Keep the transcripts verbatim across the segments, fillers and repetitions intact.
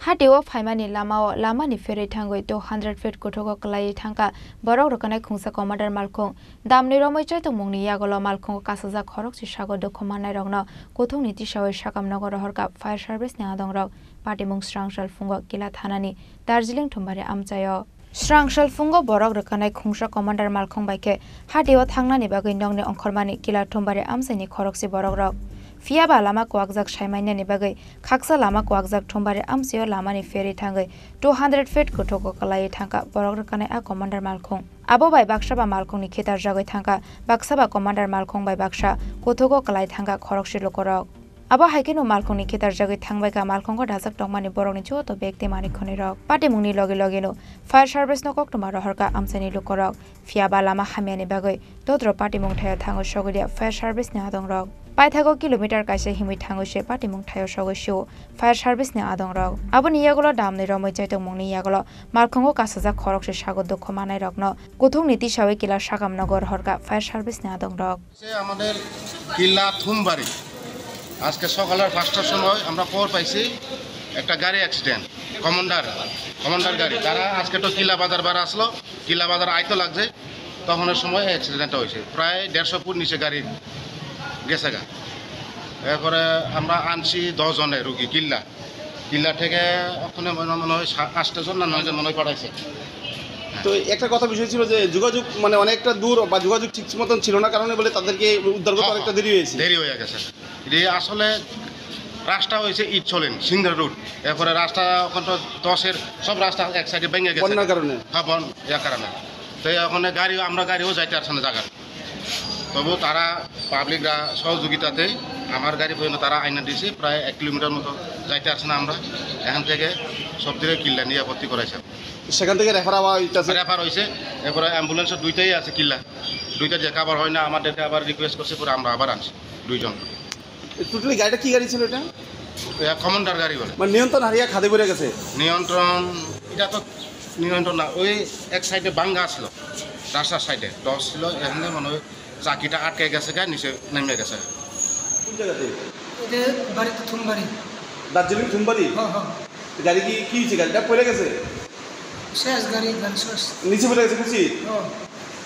Hatio phaimani lamao lamani pherwi thangwi two hundred feet kuthugo kwlaiwi thangkha borok rwkhanai khungsa commander malkhung. Damni romwi chaitokmungni yagulo malkhungo kasajak khorokse sago dukhu mannairokno kuthukni tisawi sakam nogo rohorkha fire service ni adongrok. Patimung srangsalphungo Kila thanani Darjeeling Thumbari amchaio. Srangsalphungo borok rwkhanai khungsa commander malkhung bai khe hatio thangnani bagwi nokni ongkhormani Kila Thumbari amchaini khorokse borokrok. Phiyaba lama kuwakjak saimanani bagwi khaksa lama kuwakjak Thumbari amchaio lamani pherwi thangwi two hundred feet kuthugo kwlaiwi thangkha borok rwkhanai a commander malkhung. Abo bai baksa ba malkhungni khitarjagwi thangkha, baksa ba commander malkhung bai baksa kuthugo kwlai thangkha khorokse lukurok. Abo hai kheno malkhungni khitarjagwi thangbaikha malkhungo dajak tongmani borokni joto bag tei manwi khwnwirok. Patimungni loge logeno fire service no koktwma rohorkha amchaini lukurok. Phiyaba lama hamyani bagwi dodro patimung thaio thangwi sogwi liya fire service ni adongrok. Paithago kilometer kaisa himwi thangwi se patimung thaio sogwi sio fire service ni adongrok. Aboni yagulo damni romwi chaitokmungni yagulo malkhungo kasajak khorokse sago dukhu manairokno kuthukni tisawi Kila sakam nogo rohorkha fire service ni adongrok. সে আমাদের কিল্লা থুমবাড়ি, আজকে সকালের পাঁচটার সময় আমরা খবর পাইছি একটা গাড়ি অ্যাক্সিডেন্ট, কমান্ডার, কমান্ডার গাড়ি। তারা আজকে তো কিল্লা বাজার বার আসলো, কিল্লা বাজার আইতো লাগছে, তখনর সময় অ্যাক্সিডেন্টটা হয়েছে। প্রায় দেড়শো ফুট নিচে গাড়ি গেছে গা। এরপরে আমরা আনছি দশ জনের রুগী কিল্লা। কিল্লা থেকে ওখানে মনে, মনে হয় সা-, আটটা জন না নয় জন মনে হয় পাঠাইছে। তো একটা কথা বিষয় ছিল যে যোগাযোগ মানে অনেকটা দূর বা যোগাযোগ ঠিক মতন ছিল না কারণে বলে তাদেরকে উদ্ধার করতে হ্যাঁ, অনেকটা হ্যাঁ। দেরি হয়েছে। দেরি হয়ে গেছে। যে আসলে রাস্তা হয়েছে ইট চলেন, সিংহ রোড। এরপরে রাস্তা ওখান তো দশের সব রাস্তা এক সাইডে ভেঙে গেছে। বন্যার কারণে? হ্যাঁ, বন-, ইয়ার কারণে। তো ওখানে গাড়িও, আমরা গাড়িও যাইতে পারছে না জায়গা। তবু তারা পাবলিকরা সহযোগিতাতে আমার গাড়ি পর্যন্ত তারা আইনা দিয়েছে, প্রায় এক কিলোমিটার মতো যাইতে পারছে না আমরা। এখান থেকে সব দিকে কিল্লা নিয়ে ভর্তি করাইছে। সেখান থেকে রেফার আবার হইতাছে? রেফার হয়েছে, এরপরে অ্যাম্বুলেন্সও দুইটাই আছে কিল্লা, দুইটা যে কাভার হয় না, আমাদেরকে আবার রিকোয়েস্ট করছে, পরে আমরা আবার আনছি দুইজন। টোটালি গাড়িটা কি গাড়ি ছিল এটা? এটা কমান্ডার গাড়ি বলে। মানে নিয়ন্ত্রণ হারিয়ে খাদে পড়ে গেছে? নিয়ন্ত্রণ, এটা তো নিয়ন্ত্রণ না, ওই এক সাইডে ভাঙ্গা ছিল, রাস্তার সাইডে দশ ছিল, এখানে মনে হয় চাকিটা আটকে গেছে গা, নিচে নেমে গেছে। কোন জায়গাতে? এটা বাড়িতে থুমবাড়ি। দার্জিলিং থুমবাড়ি? হ্যাঁ, হ্যাঁ। গাড়ি কি, কি হয়েছে? গাড়িটা পড়ে গেছে? শেষ গাড়ি, গাড়ি শেষ। নিচে পড়ে গেছে, বুঝছি? হ্যাঁ।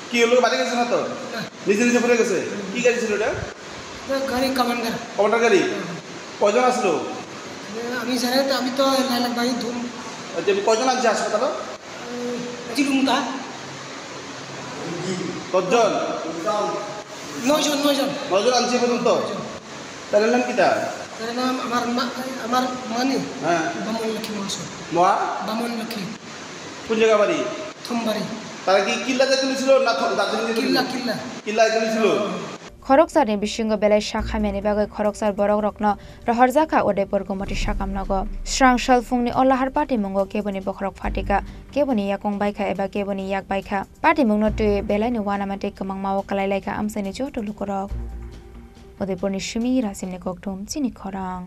কি হলো, বাড়ি গেছে না তো? না। নিচে নিচে পড়ে গেছে? হুম। কি গাড়ি ছিল এটা? এটা গাড়ি কমান্ডার। কমান্ডার গাড়ি? হুম। কয়জন আসলো? এ, আমি জানি তো, আমি তো লাইলাম ভাই ধুম। আচ্ছা, কয়জন আনছে হাসপাতালে? উম, জিলুমকা। দশজন? নয়জন, নয়জন। নয়জন আনছে পর্যন্ত? নয়জন। তার নাম কিতা? তার নাম আমার মা, আমার মানি। হ্যাঁ। বামন লক্ষ্মী মহাশয়। মহা? বামন লক্ষ্মী। কোন জায়গা বাড়ি? থুমবাড়ি। তারা কি কিল্লা যাইতে নিয়েছিল না থ-, দার্জিলিং যেতে কিল্লা, নিয়েছিল? কিল্লা। কিল্লা যাইতে নিয়েছিল? হ্যাঁ। Khoroksani bisingo belai sak hamyani bagwi khoroksar borokrokno rohorjakha Udaipur Gumoti sakam nogo. Srang salphungni o lahar patimungo keboni bokhorok phatikha, keboni yakung baikha eba keboni yak baikha. Patimungno twiwi belaini uanamatwi kwmangmao kwlailaikha amchaini joto lukurok. Udaipurni simi Rasimni Kokthum, chini khorang.